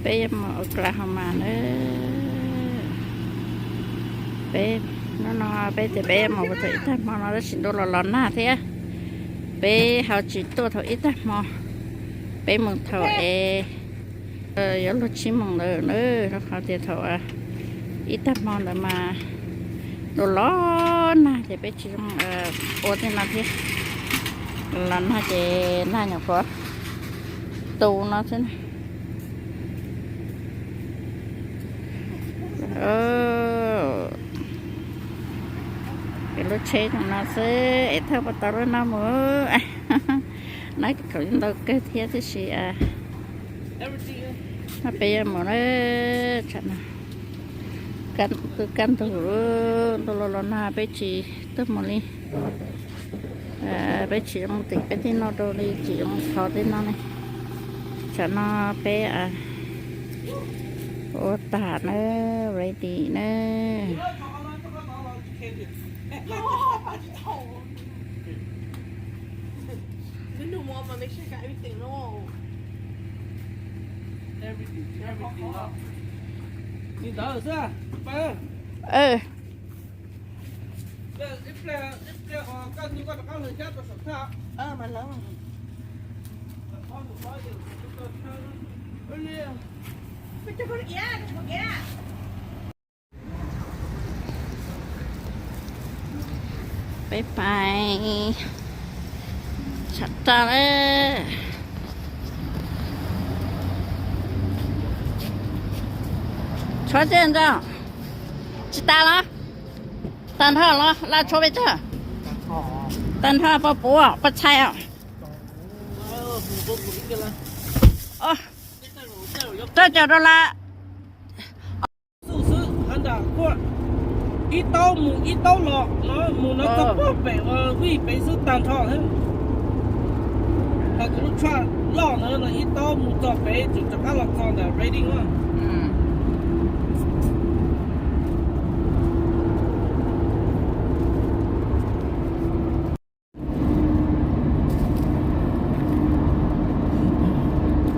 Peb yuav mus Oklahoma na. Peb, hnub no peb tias peb yuav mus thaum ib tag hmo no tab sis ntuj los los nag thiab. Peb ho tsis tuaj thaum ib tag hmo, peb mus thaum es yuav luag tsib moos ntawd na, rau qhov tias thaum ib tag hmo ntawd mas ntuj los nag ces peb tsis zoo ua tej no thiab. Los nag ces nag nyuam qhuav tu no xwb na. Lub tsheb zoo no xwb es thauj puas tau lub no mus. Nab khaum ntau kawg thiab tiam sis no peb yuav mus na, tsam no kuj kaj ntug, ntuj los los nag peb tsis tuaj mus li. Peb tsis zoo tim peb tej no rau li, tsis zoo thov tej no ne. Tsam no peb ua tag na, ready na. Peb pais tshav rog lawm. Tshuav tsis ntau, tsis tas los? Tag nrho los laj tshuav pes tsawg? Tag nrho poj puav poj txhais os. Rau caum rau lawm. Xub xwb, hav nram kuaj, ib taub mus ib taub los no, mus no txog pem ua vij pem xwb tag nrho thiab. Hos kuv lub tshaj loj ntawd no ib taub mus txog pem tseem rov qab los txog ntawm Redding na.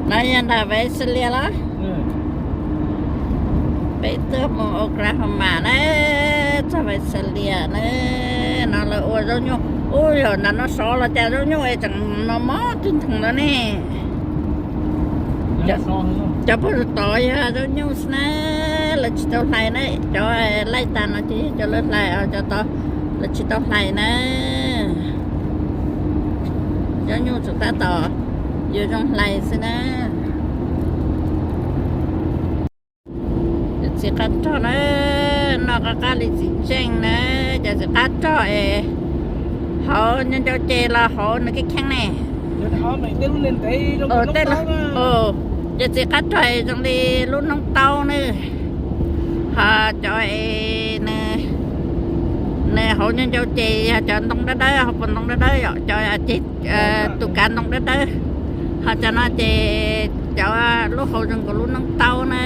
No yog nram Visalia los? Peb tuaj mus Oklahoma na, txog Visalia na. No lawv ua zaub nyuj, ub, yog nram no sov los cas zaub nyuj es tseem no mob tib nthwv ntawd ne. Cov puag tod yog zaub nyuj xwb na, lawv tsis tau hlais na. Cov laij tas no ces yog cov lawv hlais, cov tod lawv tsis tau hlais na. Zaub nyuj tsuas tab tom yuav zoo hlais xwb na. Cov txiv qab rog na, noj qab qab li txiv ntseej na, cov txiv qab rog es hauv nyob ncau ces los hauv nws kev kheej ne. Tej, cov txiv qab rog es zoo li lub noob taub na, ho cov es nws hauv nyob ncau ces yog cov ntoo dawb dawb, hauv paus ntoo dawb dawb yom, cov ces tus kav ntoo dawb dawb, ho cov no ces cov lub hauv zoo nkaus lub noob taub na,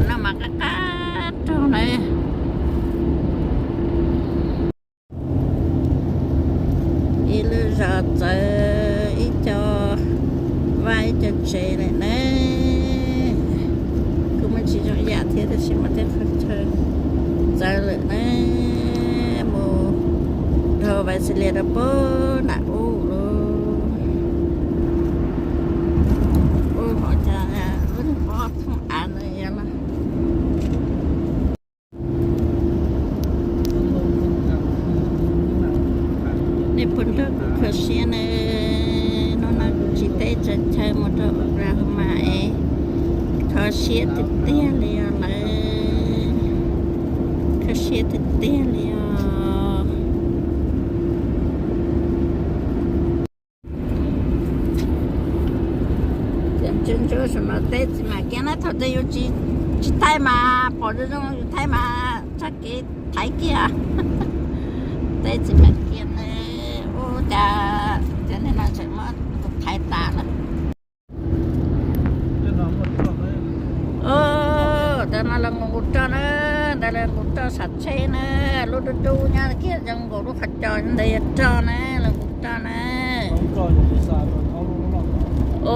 noj mas qab qab rog na. Ib lub zos txawv ib co vaj ib co tsev lawm na. Kuj muaj tsis zoo yam thiab tab sis muaj tej qhov chaw txawv lawm na. Mus dhau Visalia rau pem nram ub lawm. Ub, hov cas lub niag pob thooj av ntawd yog los. Nej puas nrog kuv kho siab na, hnub no kuv tsis teb txog chaw mus rau Oklahoma es kho siab tiag tiag li os lawm, kho siab tiag tiag li os. Ces ntsuab ntsuab saum no teb txiv mam kiag na, thaum twg yus tsis thaij mas pom zoo zoo, yus thaij mas txoj kev thaiv kiag. Teb txiv mam kiag ne, ub cas cov neeg no tseem muab kuv thaiv tas lawm. Ub, ntawd no lawv nqus nqus roj na, ntawd lawv nqus roj sam tsheb na, lub dub dub nyob kiag zoo nkaus lub qhov cos ntawd yog roj na, lawv nqus roj na.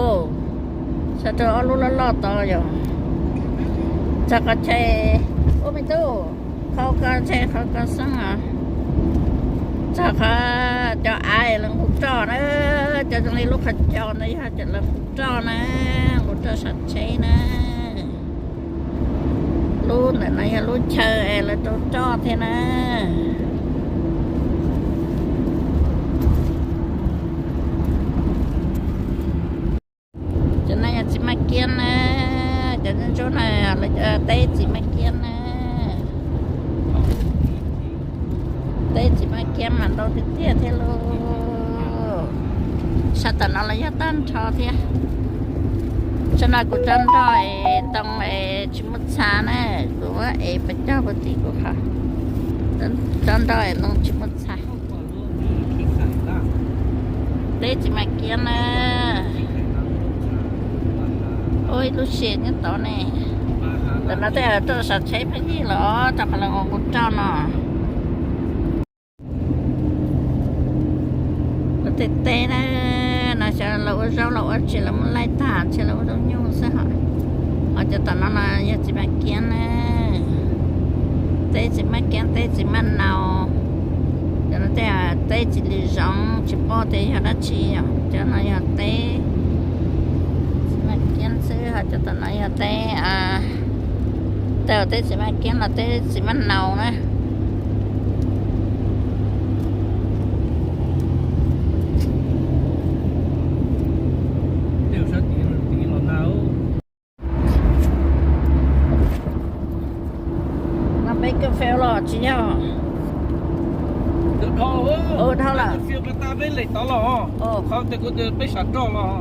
Ub, xa rau ob lub loj loj tod yog. Txog qhov chaw, ub me tub, qhov ko chaw qhov ko xeeb os. Txog qhov cov av lawv nqus roj na, cov zoo li lub qhov cos ntawd yog cov lawv nqus roj na, nqus roj sab tsheb na. Lub ntawm no yog lub chaw es lawv rau roj thiab na. Cov no yog txiv maj kiab na, cov ntsuab ntsuab no lawv teb txiv maj kiab na. Teb txiv maj kiab mas ntau tiag tiag thiab lauj. Sab tom no los yog tag nrho thiab. Sab no kuv tsob nroj es ntoo es tsis muaj txha na, kuv muab ev pov cog puag tim kuv qhov tsob nroj es ntoo tsis muaj txha. Teb txiv maj kiab na. Ua ib lub siab nyob tod ne. Ntawm no tej zaum roj sab tsheb pheej yig los rau qhov lawv ua nqus roj no. Lawv tej teb na, no xyov lawv ua zaub los ua tsi, lawv muab laij tag ntshe lawv ua zaub nyuj xwb hos. Ho cov tom no no yog txiv maj kiab na. Teb txiv maj kiab, teb txiv maj nau. Cov no tej teb txiv li zoov, tsis paub tias yog dab tsi os. Cov no yog teb txiv maj kiab xwb, ho cov tom no yog teb, tej teb txiv maj kiab los teb txiv maj nau na. No peb kas fes los tsis yog? Dhau lawm. Peb sam roj los.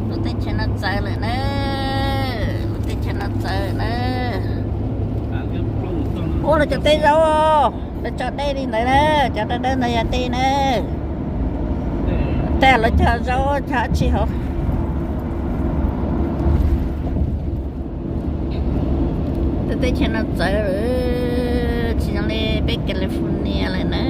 Lub teb chaws no txawv lawm na. Lub teb chaws no txawv na. Ua lawv cov teb zaub, lawv tso dej li ntawd na, cov dawb dawb ntawd yog dej na. Tej lawv cog zaub cog dab tsi hauv. Tej teb chaws no txawv lawm, tsis zoo li peb California lawm na.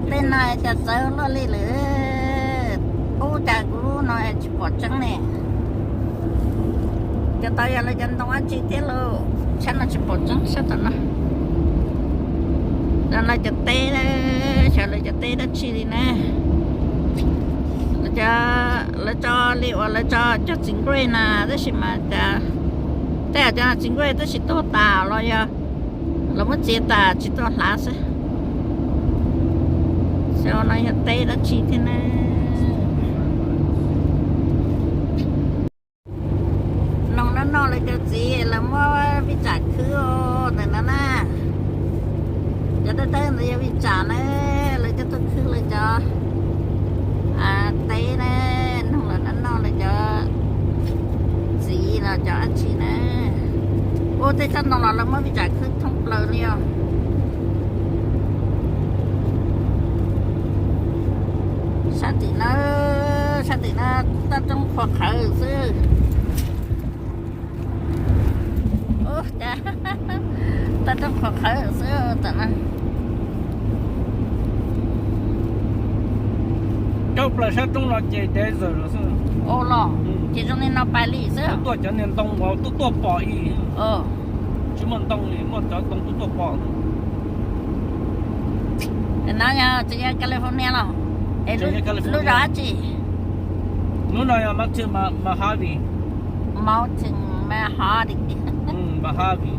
Tej no cas txawv luaj li lawm. Ub, cas kuv lub no tsis pom tseeb ne. Cov tod yog lawv cov ntoo dab tsi thiab lauj, sab no tsis pom tseeb sab tom no. Lawv cov teb, xyov lawv cov teb dab tsi li na. Lawv tso li uas lawv tso cog txiv nkuaj na, tab sis mas cas tej cov txiv nkuaj tab sis tuag tas los yog lawv muab txiav tas tsis tau hlav xwb. Xyov no yog teb dab tsi thiab na. Noog no noj lawv cov txiv lawv muab vij tsam khwb ntawm no na. Cov dawb dawb ntawd yog vij tsam na, lawv cov tuaj khwb lawv cov teb na, noog lawv no noj lawv cov txiv los cov dab tsi na. Ua tej tsob ntoo los lawv muab vij tsam khwb thoob plaws li os. Sab tim no, sab tim no toj roob qhuav qhawv xwb. Toj roob qhuav qhawv xwb tam no. Coob plaws sab roob no ces dev zawm los xwb. Ua los ces zoo li no pais li xwb. Tuaj cov niag ntoo uas tuaj tuaj pom ib, tsis muaj ntoo li, muaj cov ntoo tuaj tuaj pom. No yog tsis yog California los? Lub zos dab tsi? Lub no yog Mountain Mojave. Mountain Mojave. Mojave.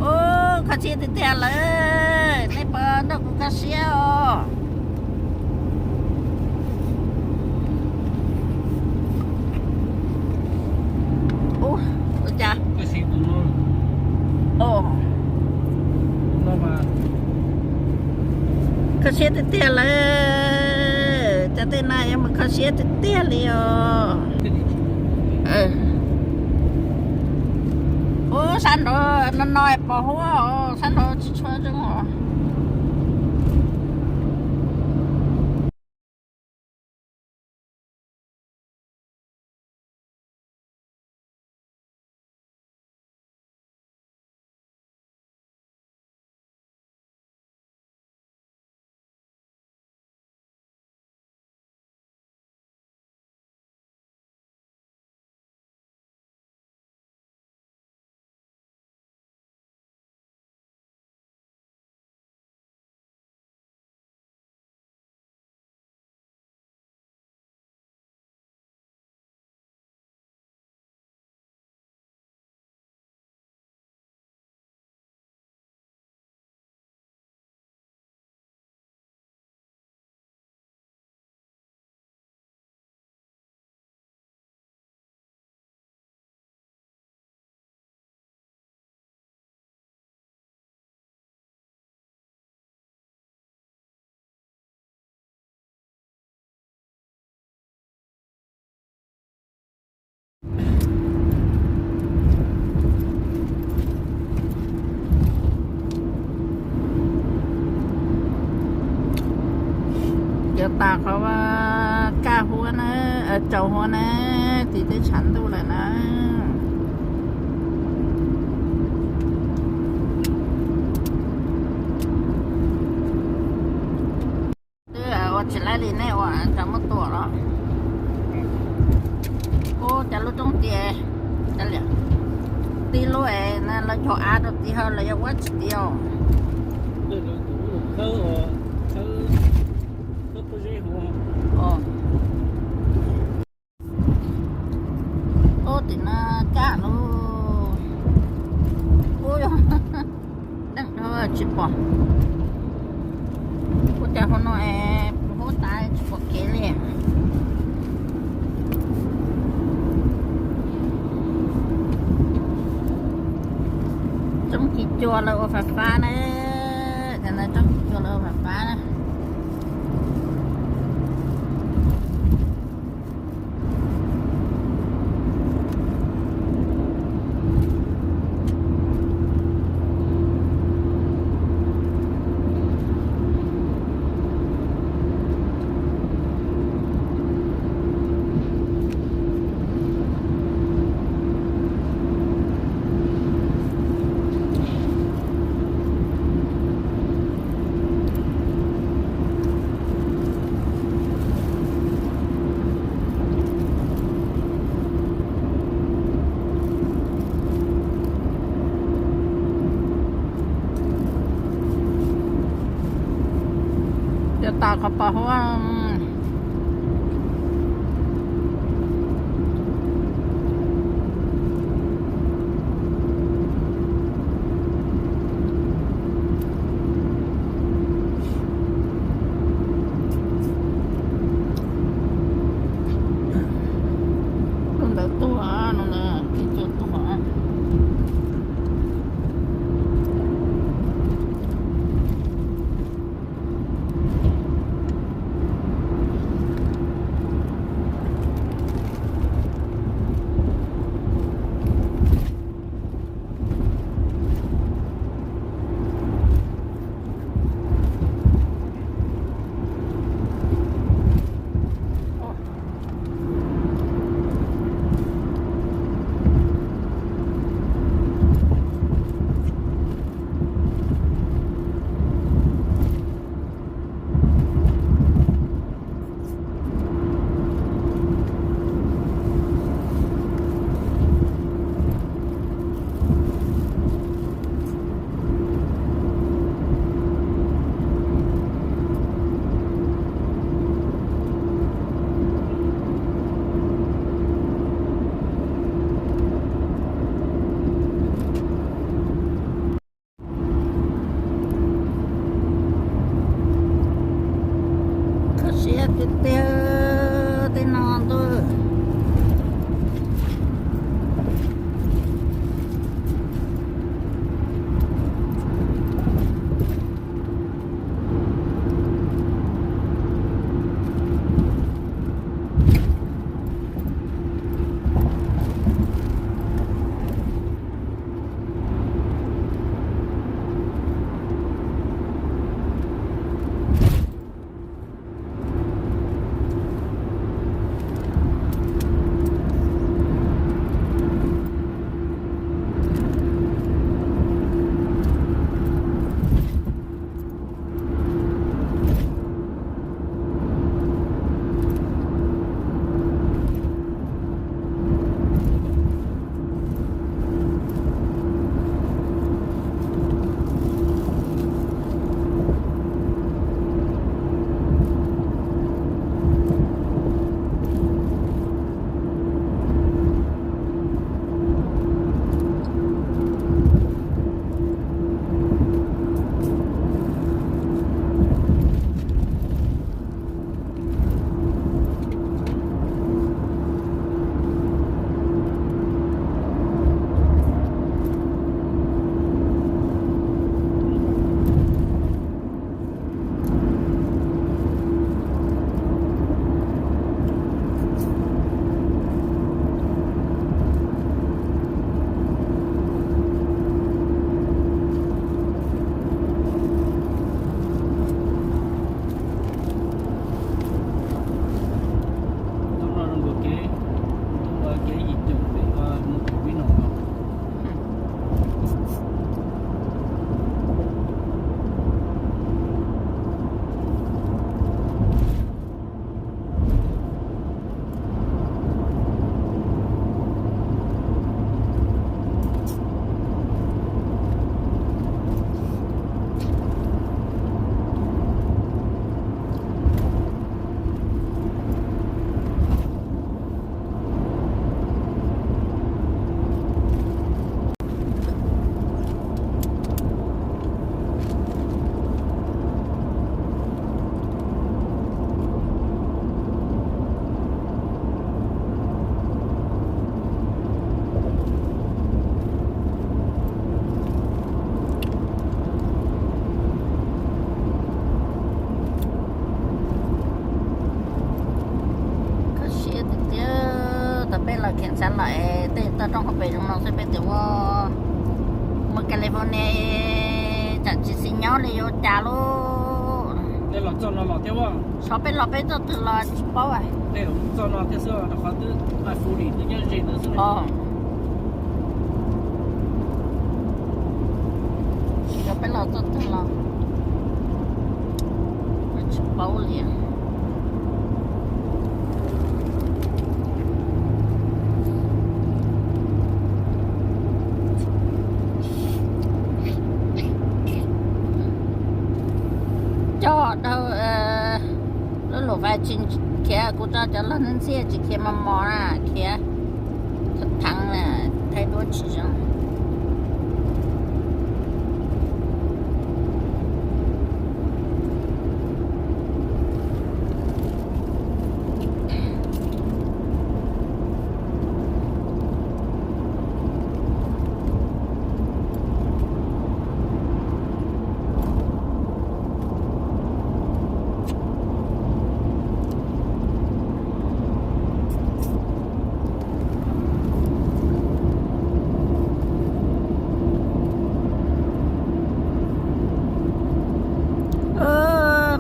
Ub, kho siab tiag tiag lawm, nej puas nrog kuv kho siab os? Ub, ua cas? Kho siab tiag tiag lawm, cov tej no yuav mus kho siab tiag tiag li os. Ub, sab nraud no no pos huab, sab nraud tsis tshua zoo os. Qhov kaj huab na, tsaus huab na, tim teb tshav ntuj lawm na. Twb ua tsis laib li nej ua cas muab tuam los. Ub, cas lub roob tias, cas liam, tib lub es lawv cog av rau tid ho lawv yuav ua tsis tiav. Ub, tim no kaj lauj. Ub, yog deej dhau tsis pom. Ua cas hauv no es huab tas tsis pom kev li. Tsob kis cua lawv ua fais fab na. Cov no tsob kis cua lawv ua fais fab na. Cov tas qhov pos huab. Tus ntawd tuag, no ntawd kis cua tuag. Pem zoo no xwb peb tias ua mus California tsam tsis xis nyob li yuav cas lauj. Xyov peb los peb txoj twg los tsis paub. Xyov peb los txoj twg los tsis paub li. Coj dhau lub luam vais tsis khiav, kuv tso cov log ntxhiab tsis khiav mos mos na, khiav theev na, thaij duab tsis zoo.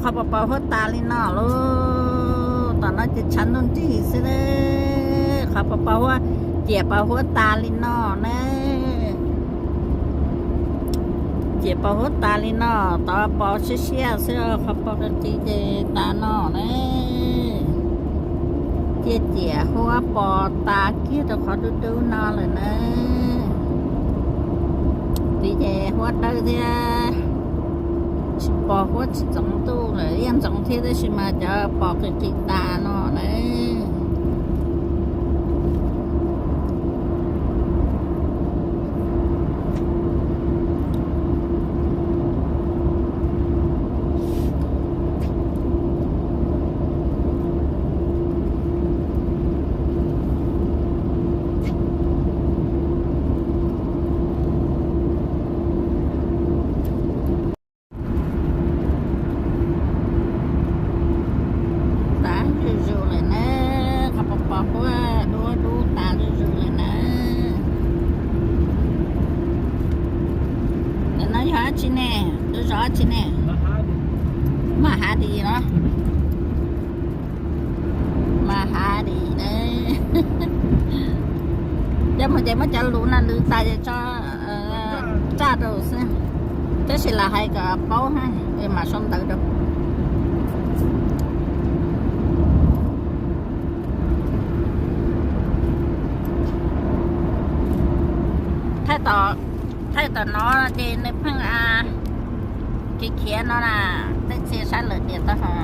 Qhov pos pos huab tas li no lauj, tom no ces tshav ntuj nrig xwb. Qhov pos pos huab, ciam pos huab tas li no na. Ciam pos huab tas li no, tod pos siab siab xwb, qhov pos qis qis ces tas no na. Ciaj ciam huab pos tas kiag rau qhov dub dub no lawm na. Tid ces huab dawb thiab, tsis pos huab tsis ntxoov ntuj lawm, yeej ntxoov thiab tab sis mas cov pos qis qis tas no na. Tas zuj zus lawm na, qhov pos pos huab dub dub tas zuj zus lawm na. Ntawm no yog dab tsi ne? Lub zos dab tsi ne? Mas Hav Dis los? Mas Hav Dis na. Cov mus ces muab cov lus no lus tas ces tso raj rau xwb, tab sis lam hais kom paub mam sau ntawv rau. Thaij tom no ces nws pheej khiav khiav no na, tej txhia sab lawm tias tau hos.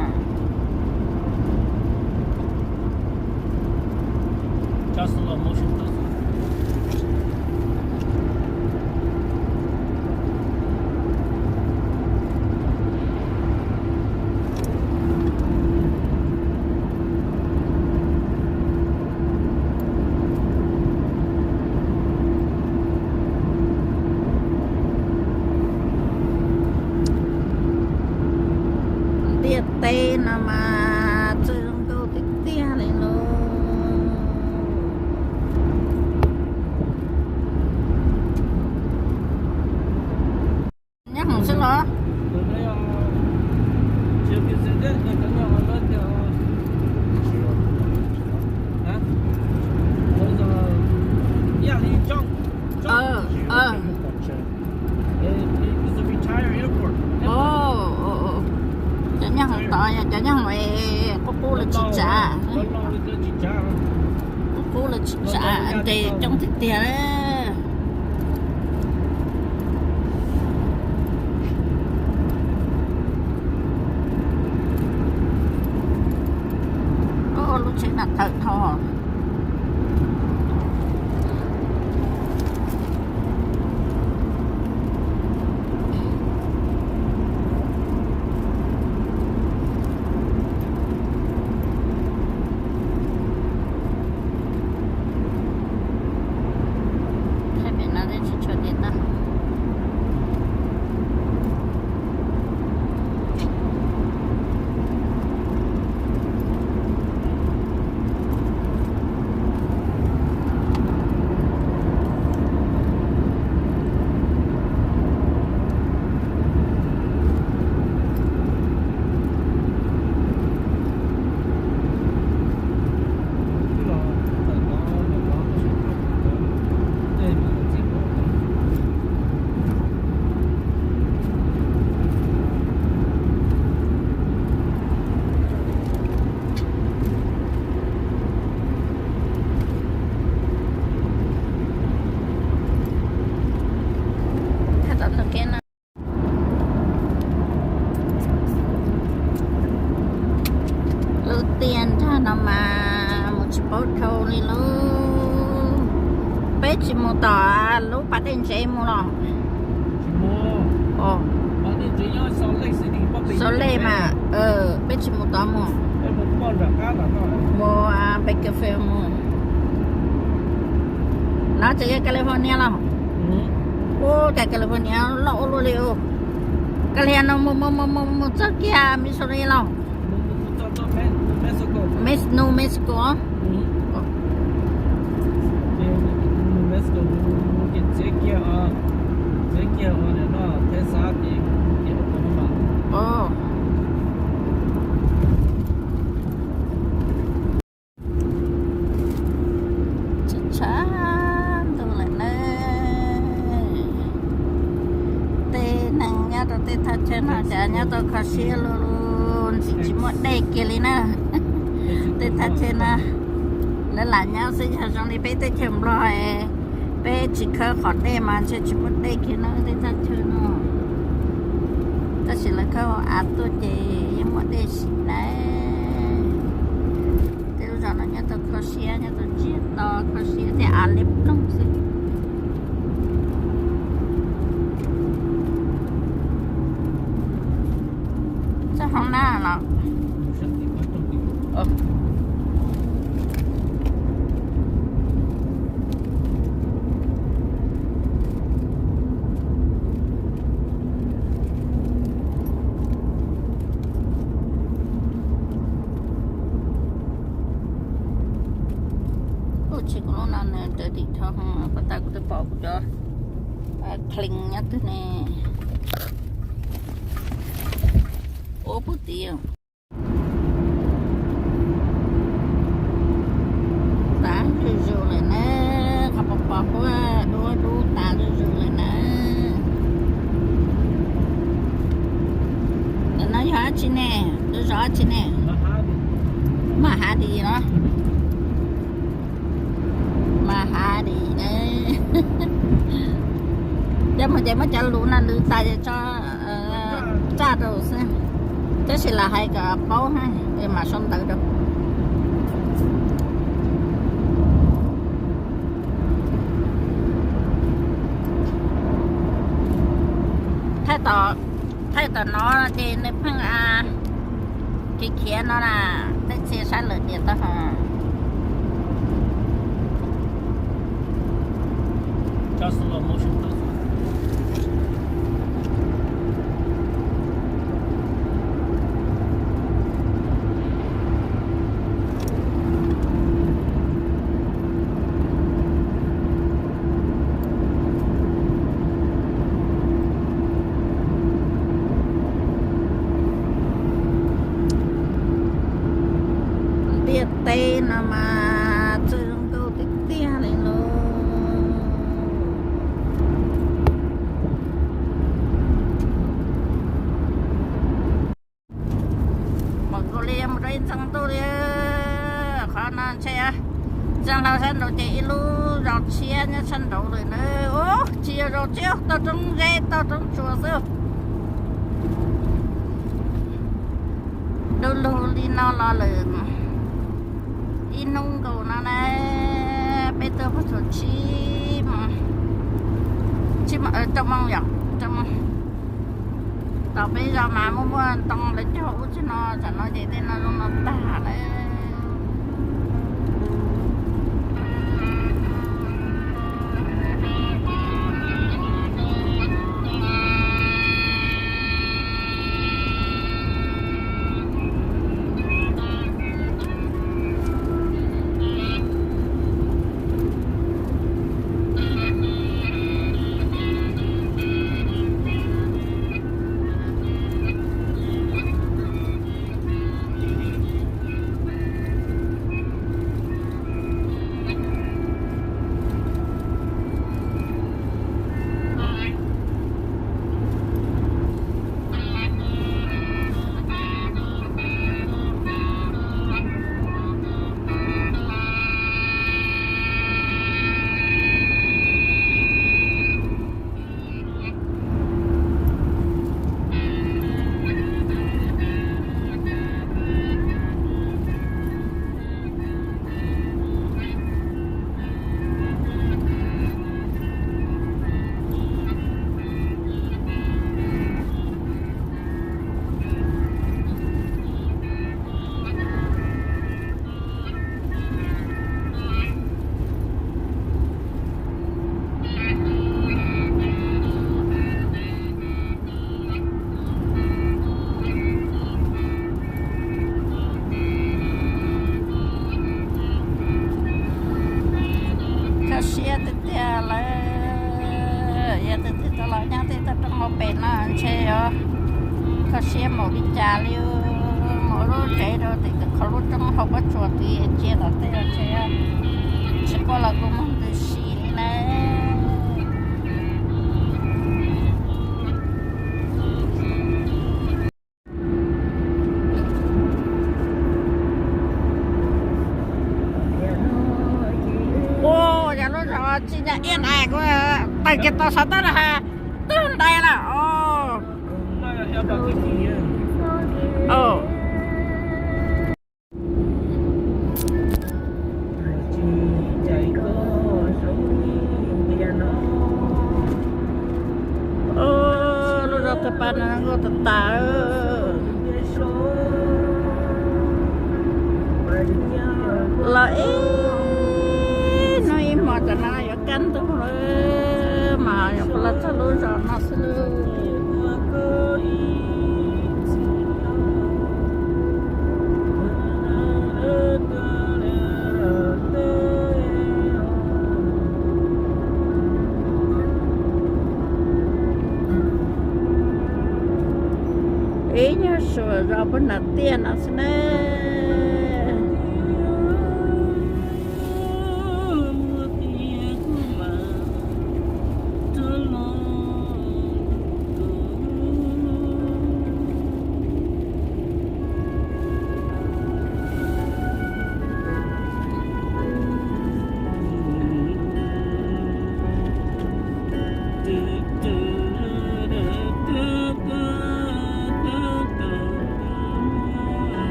Ntiaj teb no mas txawj zoo nkauj tiag tiag li lauj. Nyob hoom xwb los? Cov nyob hoom tod, cov nyob hoom qub qub lawv tsis tsav, qub qub lawv tsis tsav, nres coob tiag tiag. Lub tsheb no tawm dhau. Tsis mus tom lub pas dej ntsev mus los? Salt Lake mas, peb tsis mus tod mus. Mus Bakersfield mus. No ces yog California los? Ub, cas California loj ua luaj li. California no mus mus mus mus mus txog kiag Missouri los? New Mexico. Tshav tshav ntuj lawm na. Tej neeg nyob rau tej thaj chaw no cas nyob tau kho siab lug lug, ntxim tsis muaj dej kiag li na. Tej thaj chaw no lawv lam nyob xwb, yog zoo li peb teb chaws Nplog, peb tsis khawb qhov dej mas ntshe tsis muaj dej kiag na tej thaj chaw no. Tab sis lawv khawb hauv av tuaj ces yeej muaj dej sim na. Tej lub zos no nyob tau kho siab, nyob tau tsiaj to kho siab thiab av liab ploog xwb. Txoj hoob na los? Ub, tsis, kuv lub no nws rawv tim dhau, pas tas kuv twb pom kuv cov clean nyob twg ne. Ub, puag tid. Tas zuj zus lawm na, qhov pos pos huab dub dub tas zuj zus lawm na. Ntawm no yog dab tsi ne? Lub zos dab tsi ne? Mas Hardin los? Mas Hardin na. Coj mus ces muab cov lus no lwv tas ces tso tsaj rau xwb, tab sis lam hais kom paub na, mam sau ntawv rau. Thaij tom no ces nws pheej khiav khiav no na, tej txhia sab lawm tias tau hos. Ntiaj teb no mas txawj zoo nkauj tiag tiag li lauj. Npaum nkaus li mus rau ib ntxeev ntuj li. Qhov no ntshe txeev hlo sab nraud ces ib lub zos tshiab nyob sab nraud lawm na. Ub, tsis yog zos tshiab, toj roob zeb toj roob tsuas xwb. Du lug li no los lawm ib hnub nkaus no na, peb tuaj puag thaum tsib, tsib, rau moos yom, rau moos. Tom peb zos mas muaj muaj ntoo lawv cog ub tsi no, tsam no ces tej no zoo no tag lawm. Pem no ntshe yuav kho siab mus li cas li, mus lub tsev rau tim qhov lub roob hauv pob tsuas tid cia tom tej ntshe tsis quaj los kuj muaj ntws si li na. Ua cas lub zos tsis nyob ib yam kuv tawm kiag tau saum toj no ha, twb ntais lawm os. Lub zos tag pas no nkauj tas tas. Los ib hnub ib hmo tam no yuav kaj ntug lawm mas yuav los txog lub zos no xwb lawm. Ib nyuag suam zos puag nram tiaj no xwb na.